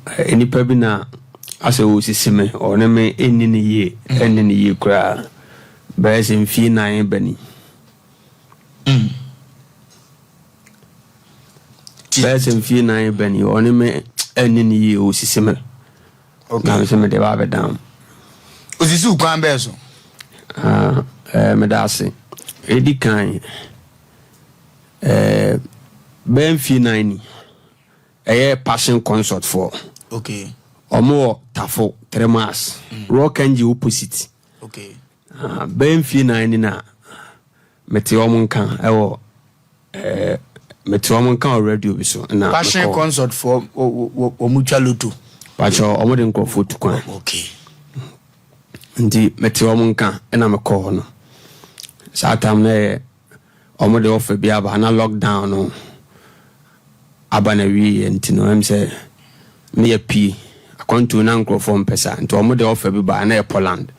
Nnipa bi na asɛ wɔsisi me, ɔne me ɛnni ne yie, ɛnni ne yie koraa. Bɛyɛ sɛ mfie 4 ba ni. Bɛyɛ sɛ mfie 4 ba ni, ɔne me ɛnni ne yie, ɔsisi me. Na me sɛ mede ba abɛdan. Osisi wo kwan bɛɛ so? Ah, meda ase. Ɛdi kan, bɛyɛ mfie 4 ni, ɛyɛ Passion Consort foɔ. Ɔmo wɔ Tafo, 3 miles. Rock Engine opposite. Bɛyɛ mfie 4 ni na mete ɔmo nka ɛwɔ, mete ɔmo nka wɔ radio bi so. Na Passion mekɔ. Consort foɔ, ɔmo twa lotto. Pakyɛ, ɔmo de nkurɔfoɔ tu kwan. Nti mete ɔmo nka ɛna mekɔ hɔ no. Saa time na yɛ ɔmo de offer bi aba na lockdown no aba na wie, nti no sɛ ne yɛ pie akwantuo na nkurɔfoɔ mpɛ saa, nti ɔmo de offer bi ba na yɛ Poland.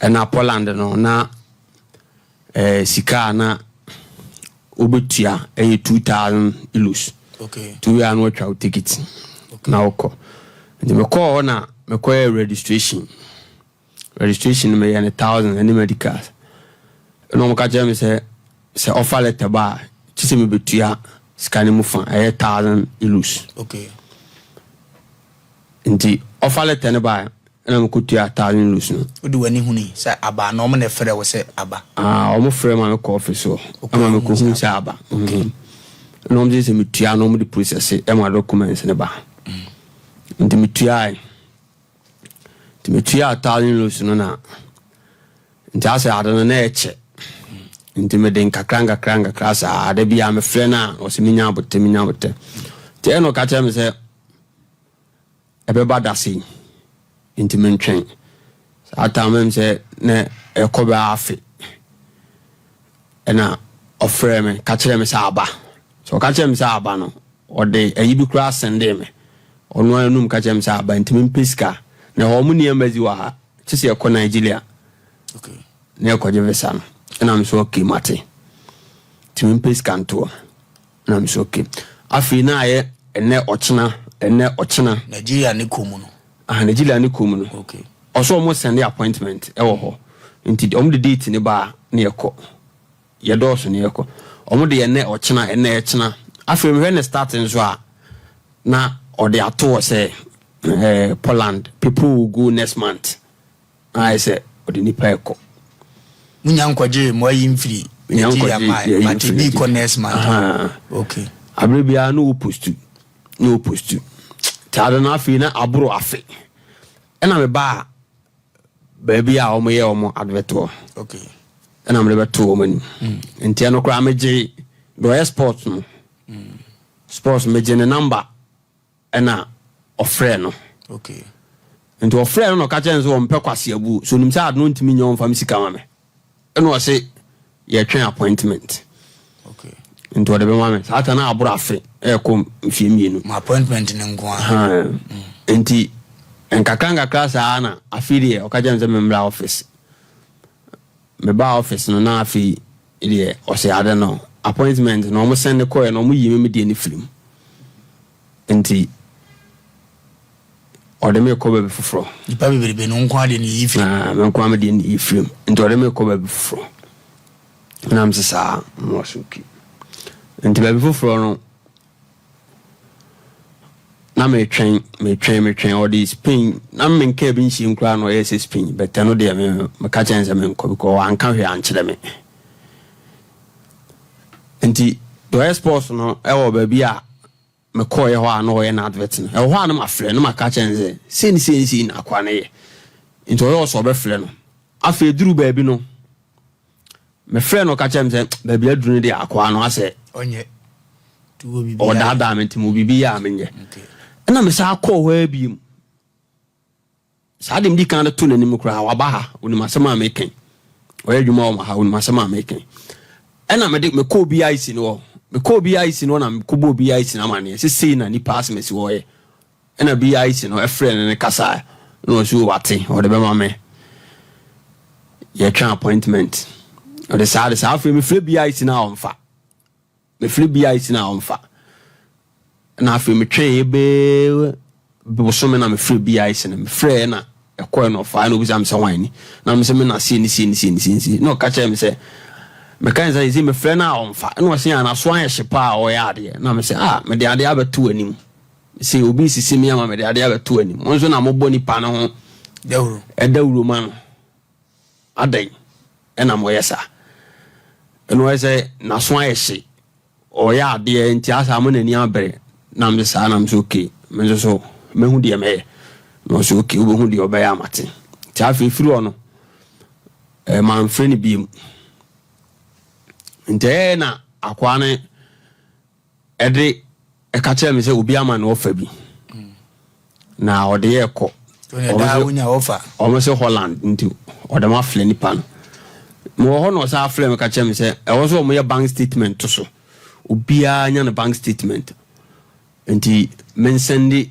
Ɛna Poland no na sika a na wobɛtua ɛyɛ €2,000. Nti wei a na watwa wo ticket na wokɔ. Nti mekɔɔ hɔ na mekɔyɛ registration. Registration no meyɛ no 1,000 ɛne medicals. Ɛna ɔmo ka kyerɛ me sɛ offer letter ba a, kye sɛ mebɛtua sika no mu fa, ɛyɛ €1,000. Nti offer letter no ba ɛna mekɔtua €1,000 no. Wode w'ani huni sɛ aba na ɔmo na ɛfrɛ wo sɛ aba? Ah, ɔmo frɛ ma mekɔ office hɔ ama mekɔhu sɛ aba. Na ɔmo sɛ metua na ɔmo de process ɛma documents ne ba. Nti metuae, nti metua €1,000 no na nti asɛ ade no na ɛkyɛ, nti mede nkakra nkakra nkakra saa. Ade bi a mefrɛ no a, ɔsɛ menya abotɛ, menya abotɛ. Nti ɛna ɔka kyerɛ me sɛ ɛbɛba dase yi, nti mentwɛn. Saa time mem sɛ na ɛkɔ bɛɛ afe, ɛna ɔfrɛ me ka kyerɛ me sɛ aba. Sɛ ɔka kyerɛ me sɛ aba no, ɔde ayi bi koraa sɛndee me. Ɔno anum ka kyerɛ me sɛ aba, nti mempɛ sika na ɛhɔ ɔmo nneɛma zi wɔ ha kye sɛ yɛkɔ Nigeria na yɛkɔgye visa no. Ɛna me so okay, mate, nti mempɛ sika ntoɔ. Ɛna me so okay. Afei na ayɛ ɛnɛ ɔkyena, ɛnɛ ɔkyena. Nigeria ne kɔ mu no? Ah, Nigeria ne kɔ mu no. Ɔsɛ ɔmo send appointment ɛwɔ hɔ, nti ɔmo de date ne ba ne yɛkɔ, yɛdɔɔso ne yɛkɔ. Ɔmo de ɛnɛ ɔkyena, ɛnɛ ɛkyena. Afei mehwɛ ne start nso a, na ɔde ato hɔ sɛ Poland people will go next month. Na ayɛ sɛ ɔde nipa ɛkɔ. Munya nkɔgye mo ayi mfiri Nya Nigeria nkɔgye ma yɛyi but mfiri bi kɔ Nigeria. next month. Aha. Abere biara na wɔ post na wɔ post nti ade no afei na aboro afe, ɛna mebaa baabi a wɔyɛ wɔn advert wɔ. Ɛna mede bɛto wɔn anim. Nti ɛno koraa megye deɛ ɔyɛ sport no, sports, megye ne number ɛna ɔfrɛ no. Nti ɔfrɛ no na ɔka kyerɛ no sɛ ɔmpɛ kwaseabuo so, onim sɛ ade no ntumi nyɛ, ɔmfa me sika ma me. Ɛna ɔse yɛtwɛn appointment. Nti ɔde bɛma me. Saa ta na aboro afe, ɛɛkɔ mfie 2. Ma appointment ne nko a. Ha, nti nkakra nkakra saa na afei deɛ ɔka kyerɛ me sɛ memmra office. Mebaa office no na afei deɛ ɔsɛ ade no appointment na ɔmo sɛn ne kɔɛ na ɔmo yi me deɛ ne firim, nti ɔde me kɔ baabi foforɔ. Nipa bebrebe no nko ade ne yi firi. Na me nko ama deɛ ne yi firim, nti ɔde me kɔ baabi foforɔ na m sɛ saa na ɔsɛ okay. Nti baabi foforɔ no na metwɛn, metwɛn, metwɛn. Ɔde Spain na menka bi nhyia koraa na ɔyɛ sɛ Spain bɛtɛ no deɛ meka kyɛn sɛ menkɔ because wanka hwee ankyerɛ me. Nti deɛ ɔyɛ sports no ɛwɔ baabi a mekɔɔyɛ hɔ a na ɔyɛ no advert no ɛwɔ hɔ a, na mafrɛ no, maka kyɛn sɛ sei ne sei ne sei na akoa no yɛ. Nti ɔyɛ ɔsɛ ɔbɛfrɛ no. Afei duru baabi no, mefrɛ no, ɔka kyerɛ me sɛ baabi aduru no deɛ akoa no asɛ ɔnyɛ nti wɔ biribi ɔdaadaa me, nti mo biribi yɛ a menyɛ. Ɛna mesaa kɔɔ hɔ abiem saa de medi kan de to n'anim koraa. Waba ha, onim asɛm a meka. Ɔyɛ adwuma wɔ ma ha, onim asɛm a meka. Ɛna mede mekɔɔ BIC no hɔ, mekɔɔ BIC no hɔ na mekɔbɔɔ BIC no amanneɛ sɛ sei na nipa asɛm asi wɔyɛ. Ɛna BIC no ɛfrɛ no ne kasa na ɔso wate, ɔde bɛma me, yɛtwa appointment. Ɔde saa de saa. Afei mefrɛ BIC no a ɔmfa, mefrɛ BIC no a ɔmfa. Na afei metwɛn yɛ bɛɛ bosome na mefrɛ BIC no. Mefrɛɛ na ɛkɔɛ no, ɔfaa na obisa me sɛ hwan ni, na me sɛ me na sie ne sie ne sie ne sie ne sie, na ɔka kyerɛ me sɛ meka ne sɛ sɛ mefrɛ no a ɔmfa, ɛna ɔse a naso ayɛ hye paa a ɔyɛ adeɛ, na me sɛ ah, mede adeɛ abɛto anim sɛ obi sisi me ama mede adeɛ abɛto anim, mo nso na mobɔ nipa no ho dawuro. Ɛdawuro ma no adɛn ɛna moyɛ saa? Ɛna ɔyɛ sɛ naso ayɛ hye, ɔyɛ adeɛ nti asa ama n'ani abere, na mede saa na mesɛ okay, me nso so mɛhu deɛ mɛyɛ, na ɔsɛ okay, wobɛhu deɛ ɔbɛyɛ amate. Nti afei firi hɔ no mamfrɛ no biom. Nti ɛyɛ na akoa no ɛde ɛka kyerɛ me sɛ obi ama no ɔfa bi na ɔde yɛ kɔ. Daa wonya ɔfa. Ɔmo sɛ Holland, nti ɔde ma aflɛ nipa no. Mewɔ hɔ na ɔsan aflɛ me ka kyerɛ me sɛ ɛwɔ sɛ ɔmo yɛ bank statement to so, obiara nya no bank statement, nti mensend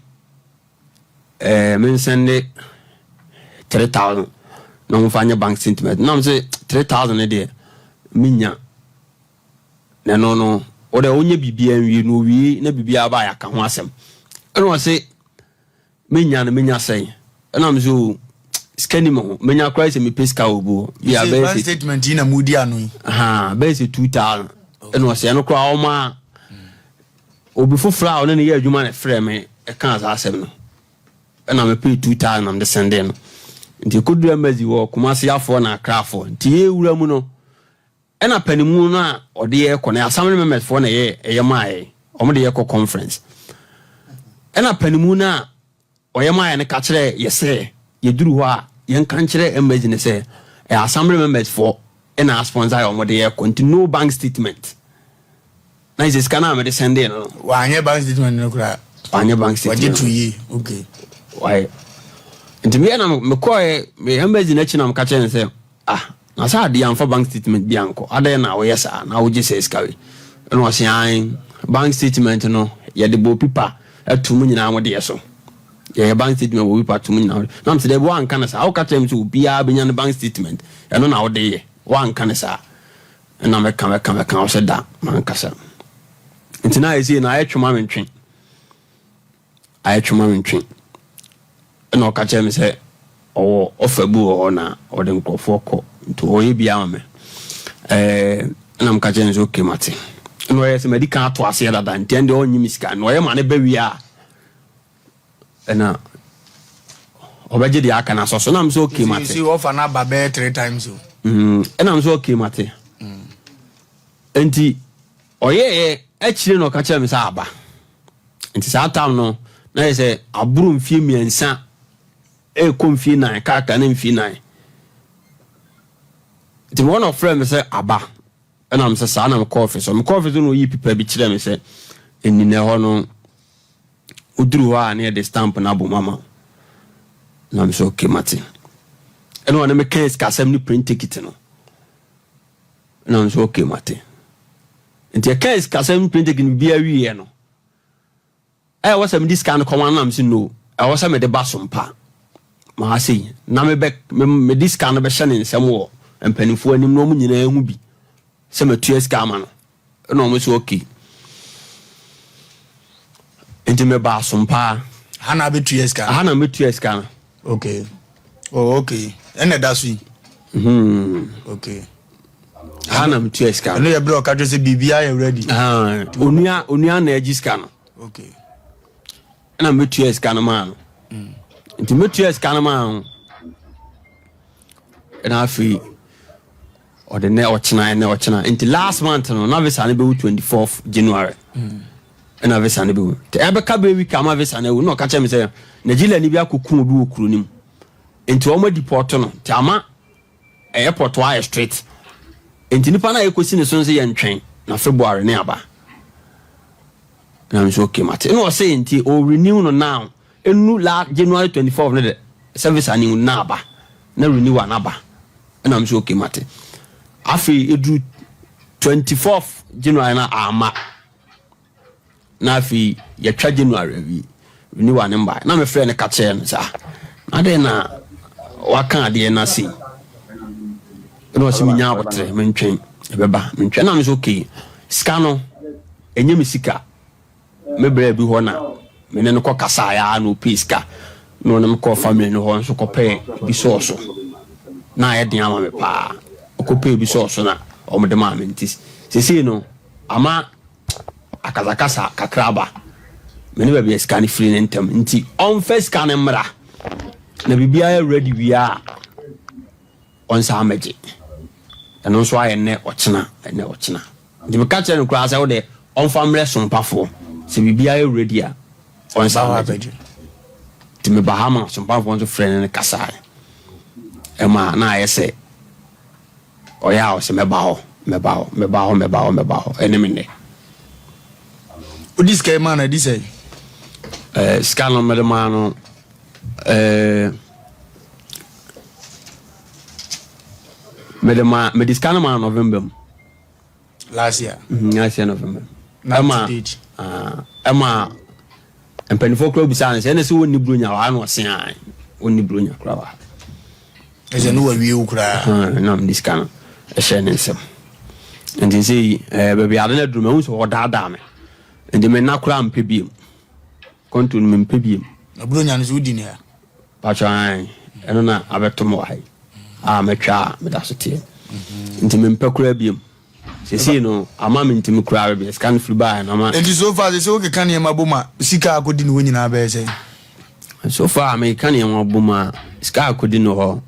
mensend 3,000 na ɔmo fa nyɛ bank statement. Na mo sɛ 3,000 ne deɛ menya, na ɛno no wɔde ɔnyɛ biribiara nwie na owie na biribiara ba yɛaka ho asɛm. Ɛna ɔse menya no menya sɛn? Ɛna mo sɛ o, sika ni me ho, menya koraa sɛ mepɛ sika wɔ bu hɔ bia bɛyɛ bank sɛ statement yi na mudi ano yi. Ha bɛyɛ sɛ 2,000. Ɛna ɔsɛ ɛno koraa ɔma obi foforɔ a ɔne ne yɛ adwuma na ɛfrɛ me ɛkaa saa asɛm no, ɛna mepɛ 2,000 na mede send no. Nti ɛkɔduru embassy wɔ Kumase afoɔ na Akrafoɔ, nti yɛwura mu no, ɛna panimu no a ɔde yɛ kɔ no, assembly members foɔ na ɛyɛ ɛyɛ maa yɛ, ɔmo de yɛ kɔ conference, ɛna panimu no a ɔyɛ maa yɛ no ka kyerɛ yɛ sɛ yɛduru hɔ a yɛnka nkyerɛ embassy no sɛ ɛyɛ assembly members foɔ ɛna sponsor yɛ, ɔmo de yɛ kɔ, nti no bank statement. Na yɛ sɛ sika no a mede send no, Wanyɛ bank statement no koraa. Wanyɛ bank statement. Wagye to yie, okay. Wayɛ nti meyɛ na mekɔɛ me embassy no akyi na meka kyerɛ no sɛ ah, na sɛ adeɛ amfa bank statement bi ankɔ, adɛn na woyɛ saa na wogye sɛ sika wei? Ɛna ɔse an bank statement no yɛde bɔ pipa ato mu nyinaa, mo deɛ so yɛyɛ bank statement wɔ pipa to mu nyinaa. Na mesɛ dɛ woanka no saa, woka kyerɛ me sɛ obiara bɛnya no bank statement, ɛno na wode yɛ, woanka no saa. Ɛna mɛka mɛka mɛka, wo sɛ da mankasa. Nti na ayɛ sei na ayɛ twema me ntwe, ayɛ twema me ntwe. Ɛna ɔka kyerɛ me sɛ ɔwɔ ɔfa bi wɔ hɔ na ɔde nkurɔfoɔ kɔ, nti ɔyɛ bi ama me. Ɛna meka kyerɛ no sɛ okay, mate. Ɛna ɔyɛ sɛ madi kan ato aseɛ dada, nti ɛn deɛ ɔnyi me sika na ɔyɛ ma ne ba wie a, ɛna ɔbɛgye deɛ aka no asɔ so. Na m sɛ okay, mate. Si ɔfa no aba bɛyɛ three times o. Ɛna m sɛ okay, mate. Nti ɔyɛɛ akyire na ɔka kyerɛ me sɛ aba. Nti saa tam no na yɛ sɛ aboro mfie 3 ɛkɔ mfie 4 kaaka ne mfie 4. Nti wɔn na ɔfrɛ me sɛ aba, ɛna m sɛ saa na mekɔ office hɔ. Mekɔ office hɔ na ɔyi pipa bi kyerɛ me sɛ ɛnina hɔ no, woduru hɔ a ne yɛde stamp no abɔ mu ama wo. Na m sɛ okay, mate. Ɛna ɔne meka sikasɛm ne plane ticket no, ɛna m sɛ okay, mate. Nti ɛka sikasɛm ne plane ticket no bia wieɛ no, ɛwɔ sɛ mede sika no kɔma no, na m sɛ no, ɛwɔ sɛ mede ba so mpa maa sei na mebɛ mede sika no bɛhyɛ ne nsɛm wɔ mpanimfoɔ anim na ɔmo nyinaa hu bi sɛ matua sika ama no. Ɛna ɔmo sɛ okay. Nti meba asompaa. Ha na abɛtua sika? Aha na mɛtua sika no. Okay, oh okay, ɛna ɛda so yi. Okay. Ha na metua sika no. Ɛno yɛ berɛ a ɔka kyerɛ sɛ biribiara yɛ ready. Ah, onua na agye sika no. Ɛna mɛtua sika no maa no. Nti mɛtua sika no maa no, ɛna afei ɔde nɛ ɔkyena, ɛnɛ ɔkyena. Nti last month no na visa no bɛwu 24th January, ɛna visa no bɛwu. Nti ɛbɛka bɛ week ama visa no awu na ɔka kyerɛ me sɛ Nigeria ni bi akɔku obi wɔ kuro no mu, nti wɔn deport no, nti ama airport hɔ ayɛ straight, nti nipa no a yɛkɔsi ne so nso yɛ ntwɛn na February ne aba. Na nso okay, mate. Ɛna ɔsɛ nti o renew no now, enu la January 24 no de sɛ visa ne na aba na renew a naba. Ɛna nso okay, mate. Afei eduru 24 January na ama na afei yɛtwa January awie, renew a ne mba. Na mefrɛ no ka kyerɛ no saa na adɛn na waka adeɛ no ase? Ɛna ɔsɛ menya abotere, mentwɛn, ɛbɛba, mentwɛn. Na me sɛ okay, sika no ɛnyɛ me sika, me brɛ bi hɔ na Me ne no kɔ kasaeɛ ara na ɔpɛɛ sika na ɔne me kɔɔ family no hɔ nso kɔpɛɛ bi sɔɔ so. Na ayɛ den ama me paa. Ɔkɔpɛɛ bi sɔɔ so na wɔde maa me nti seesei no ama akasakasa kakra aba me ne baabi a sika no firi no ntam nti ɔmfa sika no mmra na biribiara yɛ ready wie a ɔnsan mmɛgye. Ɛno nso ayɛ nnɛ ɔkyena ɛnɛ ɔkyena. Nti meka kyerɛ no koraa sɛ wode ɔmfa mmerɛ sompafoɔ sɛ biribiara yɛ ready a ɔnsan mmɛgye. Nti meba ha ma sompafoɔ nso frɛ ne no kasaeɛ ɛma na ayɛ sɛ ɔyɛ a ɔsɛ mɛba hɔ mɛba hɔ mɛba hɔ mɛba hɔ mɛba hɔ ɛne me nnɛ. Wodi sika yi maa no adi sɛn? Ɛɛ sika no mede maa no ɛɛ mede maa mede sika no maa November mu. Last year. Mm, last year November. Ɛma ɛma mpanimfoɔ koraa bisaa no sɛ ɛna sɛ wɔnni buronya wɔ ha na ɔse a wɔnni buronya koraa wɔ ha. Ɛsɛ ne wawie wo koraa. Na mede sika no ɛhyɛ ne nsam. Nti sɛ yi baabi ade no aduru mahu sɛ ɔdaadaa me. Nti me nna koraa mpɛ biem. Kɔnto no mempɛ biem. Na buronya no so wodi ne ha? Pakyɛ ae, ɛno na abɛto me wɔ ha yi a matwa a meda so teɛ. Nti mempɛ koraa biom. Seesei no ama mentumi koraa baabi a sika no firi baeɛ no ama. Nti so far seesei wokeka nneɛma bom a sika a akɔdi ne hɔ nyinaa bɛyɛ sɛn? So far mekeka nneɛma bom a sika a akɔdi ne hɔ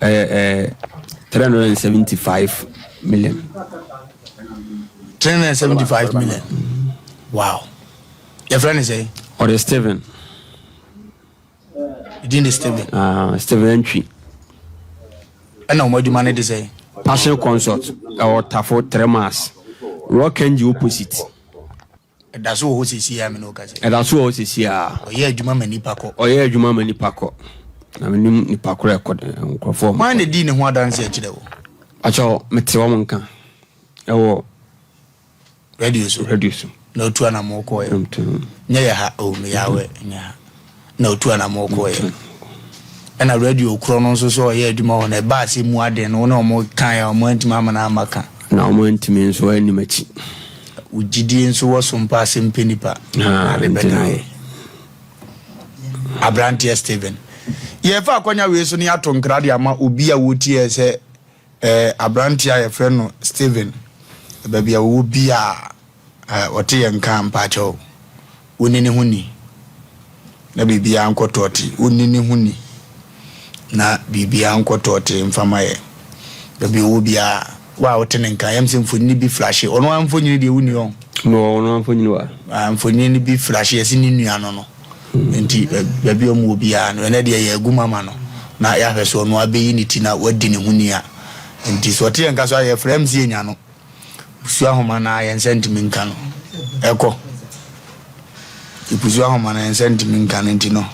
ɛyɛ ɛɛ 375 million. 375 million. Wow. Yɛfrɛ no sɛn? Ɔde Steven. Din de Steven. Ah, Steven Antwi. Ɛna wɔn adwuma no de sɛ? Passion Consult ɛwɔ Tafo Tremas, Rock NG opposite. Ɛda so wɔ hɔ sisi a mene wo kasa. Ɛda so wɔ hɔ sisi a. Ɔyɛ adwuma ma nipa kɔ. Ɔyɛ adwuma ma nipa kɔ. Na menim nipa korɔ ɛkɔ nkurɔfoɔ. Hwan na di ne ho adanse akyerɛ wo? Akyɛw mete wɔn nka ɛwɔ. Radio so. Radio so. Na otu anamɔ kɔɛ. Nyɛ yɛ ha o meyɛ awɛ nyɛ ha. Na otu anamɔ kɔɛ. Ɛna radio korɔ no nso sɛ ɔyɛ adwuma hɔ no ɛbaa sɛ mu aden no wo ne ɔmo kae a ɔmo antumi ama no amma ka. Na ɔmo antumi nso anni m'akyi. Wo gyidie nso wɔ so mpa sɛ mpɛ nipa. Na ade bɛkaeɛ. Abranteɛ Steven. Yɛfa akwanya wei so ne yɛato nkra de ama obi a wotiɛ sɛ Eh, aberanteɛ a yɛfrɛ no Steven, baabi a ɔwɔ biaa eh, ɔte yɛn nka a, mpaakyɛw, wonni ne ho ni, na biribiaa nkɔ tɔɔte, wonni ne ho ni, na biribiaa nkɔ tɔɔte mfa ma yɛn. Baabi a ɔwɔ biaa, wo a wote ne nka, yɛm sɛ mfonini bi flashe, ɔno ara mfonini deɛ wonni hɔ. Mewɔ ɔno ara mfonini wɔ ha. Ah, mfonini no bi flashe, yɛse ne nua no no. Nti baabi a wɔwɔ biara no, ɛnɛ deɛ yɛagu mu ama no na yɛahwɛ sɛ ɔno abɛyi ne ti na wadi ne ho ni a. Nti sɛ ɔte yɛn nka so a, yɛfrɛ MC yɛnya no. Pusu ahoma no a yɛn nsa ntumi nka no. Ɛkɔ. Pusu ahoma no yɛn nsa ntumi nka no nti no,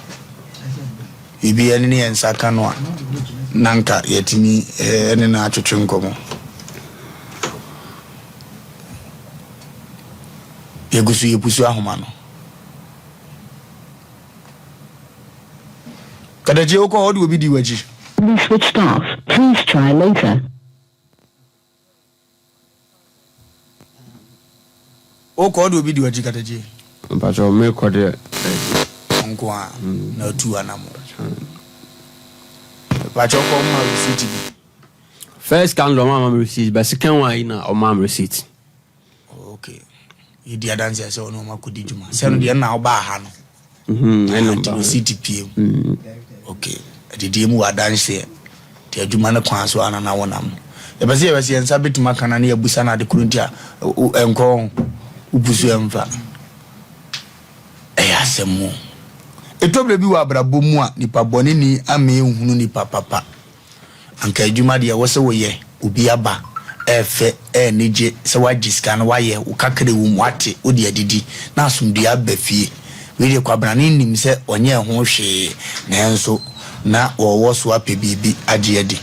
biribi ɛne ne yɛn nsa ka no a, na nka yɛtumi ɛne no atwetwe nkɔmmɔ. Yɛgu so yɛpusu ahoma no. Katakyie wokɔ hɔ wode obi di w'akyi. Be switched off. Please try later. Wokɔ wode obi di w'akyi katakyie. Mpakyɛw mekɔ deɛ. Nko a na atu anamo. Mpakyɛw kɔ ma receipt bi. First candle ɔma ma receipt but second one yi na ɔma receipt. Okay. Yɛdi adanseɛ sɛ ɔne ɔma kɔdi dwuma. Sɛ no deɛ nna wobaa ha no. Mm-hmm, Nti receipt pie mu. Mm. Okay. Adidie mu wɔ adanseɛ. Nti adwuma no kwan so ana na wonam no. Yɛpɛ sɛ yɛbɛ sɛ yɛn nsa bɛtumi aka no ne yɛbusa no ade koro nti a ɛnkɔ ho. Wopu so ɛmfa. Ɛyɛ asɛm o. Ɛtɔ berɛ bi wɔ abrabɔ mu a nipa bɔne ni ama ɛnhunu nipa papa. Anka adwuma deɛ ɛwɔ sɛ woyɛ, obi aba, ɛɛfɛ, ɛɛnigye sɛ woagye sika no woayɛ, wo kakra ɛwɔ mu woate, wode adidi, na asomdwoeɛ aba fie. Wei deɛ Kwabena no nnim sɛ ɔnyɛɛ ho hwee nanso na ɔwɔ so apɛ biribi agye adi.